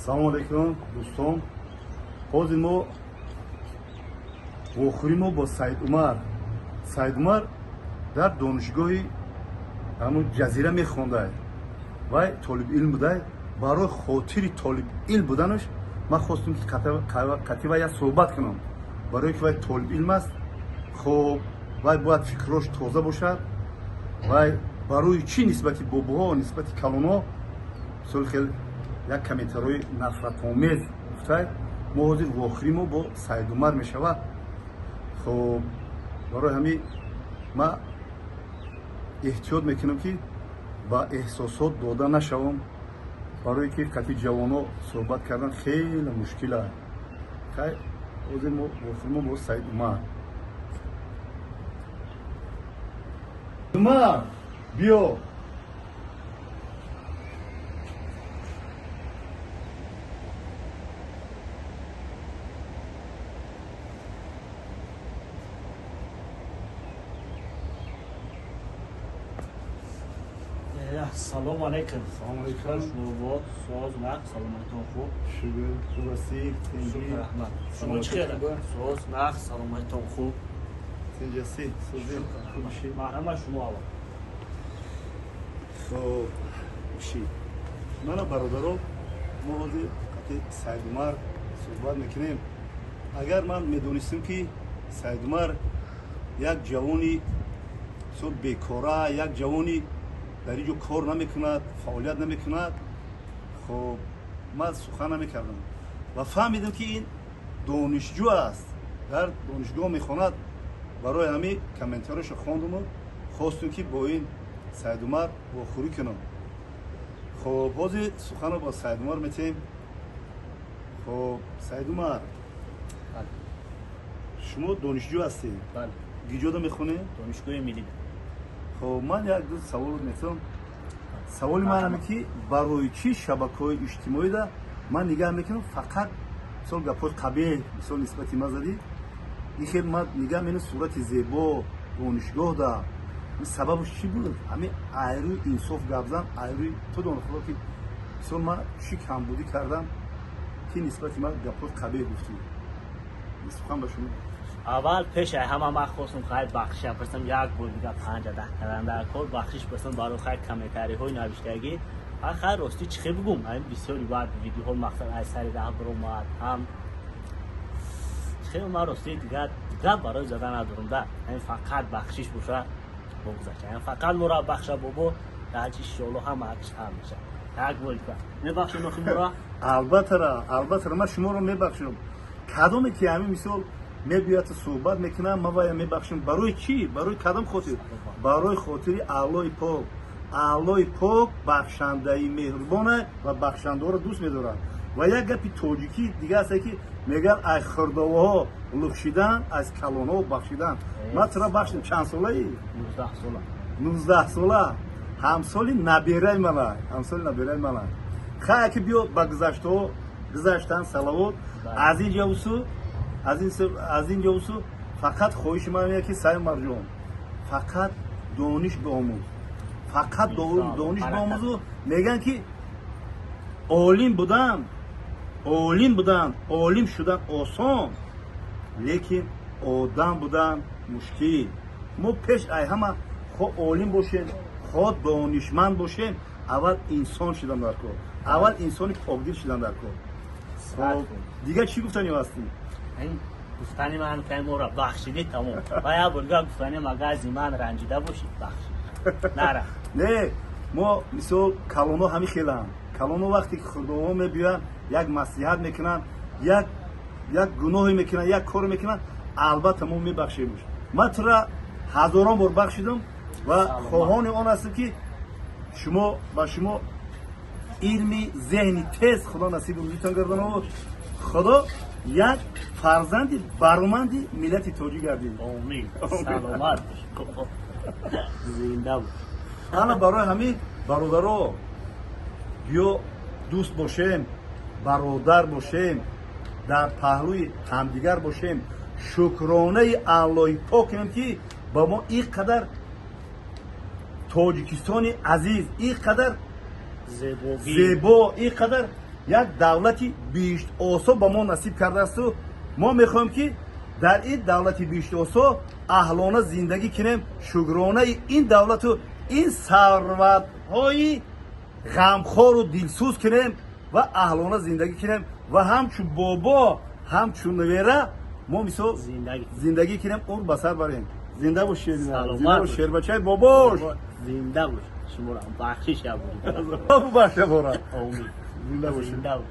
Салому алейкум, дӯстон. Ҳозир мо вохӯрӣ мо бо Саид Умар. Саид Умар дар донишгоҳи ҳамун Ҷазира мехондай. Вай толибилм будай. Барои хотири толибилм буданаш ман хостум, ки қатъи вай як суҳбат кунам, барое ки вай толибилм аст. Хоб, вай бояд фикрош тоза бошад. Вай барои чӣ нисбати бобоҳо, нисбати калонҳо мисоли хел як комментарҳои нафратомез гуфтай? Мо ҳозир вохӯрӣ мо бо Саидумар мешавад. Хоб, барои ҳамин ман эҳтиёт мекунам, ки ба эҳсосот дода нашавам, барое ки қатъи ҷавонҳо суҳбат кардан хеле мушкил аст. Хай, ҳозир мо вохӯрӣ мо бо Саид Умар. Умар, биё. Салому алейкум. Салому алейкум. Шумо соз, нақ, саломатон хуб? Шукр, хуб ҳастӣ? Шукр, раҳмат. Шумо чӣ хел? Соз, нақ, саломатон хуб? Тинҷ ҳастӣ? Созӣ, хуб? Марҳамат, шумо аввал. Хоб, ши мана, бародаро, мо ҳозир қати Саидумар суҳбат мекунем. Агар ман медонистам, ки Саидумар як ҷавони бисёр бекора, як ҷавони дар ин ҷо кор намекунад, фаъолият намекунад, хоб, ман сухан намекардам. Ва фаҳмидам, ки ин донишҷӯ аст, дар донишгоҳ мехонад. Барои ҳамин комментариашро хондуму хостум, ки бо ин Саидумар вохӯрӣ кунам. Хоб, ҳозир суханро бо Саидумар метиҳем. Хоб, Саидумар, шумо донишҷӯ ҳастед? Бале. Гиҷода мехонед? Донишгоҳи миллӣ. Хоб, ман як ду саволот метавам. Саволи ман ҳаме, ки барои чӣ шабакаҳои иҷтимоида ман нигаҳ мекунам, фақат мисол гапҳои қабеҳ, мисол, нисбати ман задӣ? Ин хел ман нигаҳ менам, сурати зебо, донишгоҳда, ин сабабаш чӣ буд? Ҳамин айрӯи инсоф гап зан, айрӯи ту дон худо, ки мисол ман чӣ камбудӣ кардам, ки нисбати ман гапҳои қабеҳ гуфтӣ? Сухан ба шумо. Аввал пеш ай ҳама ман хостум хай бахшиша пурсам. Як бор дига панҷа даҳ кардан дар кор, бахшиш пурсам барои хай комментариҳои навиштагӣ. Ҳа, хай, ростӣ чӣ хел бигӯм, ҳамин бисёри баъд видеоҳо мақсад ай сари даҳ биромад ҳам чӣ хел. Ман ростӣ дига гап барои зада надорам да. Ҳамин фақат бахшиш боша, богузашта. Ҳамин фақат моро бахша, бобо, дар чи иншоалло ҳама ҳақиш ҳал меша. Як бор дига мебахшем охи моро? Албаттара, албаттара, ман шуморо мебахшам. Кадоме ки ҳамин мисол мебиёяд, суҳбат мекунам, ман вая мебахшам. Барои чӣ? Барои кадом хотир? Барои хотири Аллои пок. Аллои пок бахшандаи меҳрубона ва бахшандаҳоро дӯст медорад. Ва як гапи тоҷикӣ дига ҳаста, ки мегӯяд: аз хурдоваҳо лухшидан, аз калонҳо бахшидан. Ман тура бахшидам. Чанд солаӣ? 19 сола. 19 сола, ҳамсоли набераи мана, ҳамсоли набераи мана. Хай, ки биё, ба гузаштаҳо гузаштан салавот. Аз ин ҷавсу аз ин ҷавсу фақат хоҳиши ман ин ки, Саидумарҷон, фақат дониш биомӯз, фақат дониш биомӯзу. Мегӯянд, ки олим будан, олим будан, олим шудан осон, лекин одам будан мушкил. Мо пеш ай ҳама хо олим бошем, хо донишманд бошем, аввал инсон шудан дар кор, аввал инсони покдил шудан дар кор. Дигар чӣ гуфтани ҳастӣ? Гуфтани ман кай моро бахшидӣ, тамом. Ва як бор дигар гуфтани, агар аз ман ранҷида бошӣ, бахшид, нара. Не, мо мисол калонҳо ҳамин хеланд. Калонҳо вақте ки хурдоҳо мебиёянд, як маслиҳат мекунанд, як гуноҳе мекунанд, як коре мекунанд, албатта мо мебахшемш. Ман тура ҳазорон бор бахшидам ва хоҳони он ҳастам, ки шумо ба шумо илми зеҳни тез Худо насиби рӯзитон гардонавуд. Худо як фарзанди бароманди миллати тоҷик гардид. Омин, саломат, зинда бош. Ана, барои ҳамин, бародаро, биё дӯст бошем, бародар бошем, дар паҳлӯи ҳамдигар бошем, шукронаи Аллоҳи пок кунем, ки ба мо ин қадар Тоҷикистони азиз, ин қадар зебогӣ, зебо, ин қадар Як давлати биҳиштосо ба мо насиб кардаасту мо мехоҳем, ки дар ин давлати биҳиштосо аҳлона зиндагӣ кунем, шукронаи ин давлату ин сарватҳои ғамхору дилсӯз кунем ва аҳлона зиндагӣ кунем ва ҳамчун бобо, ҳамчун невера мо мисол зиндагӣ кунем, умр ба сар барем. Зинда бош, зинда бош, шербачаи бобош. Зинда бош. Шуморо бахшиш. Бахша бора. Омин. Зинда бош. Зинда бош.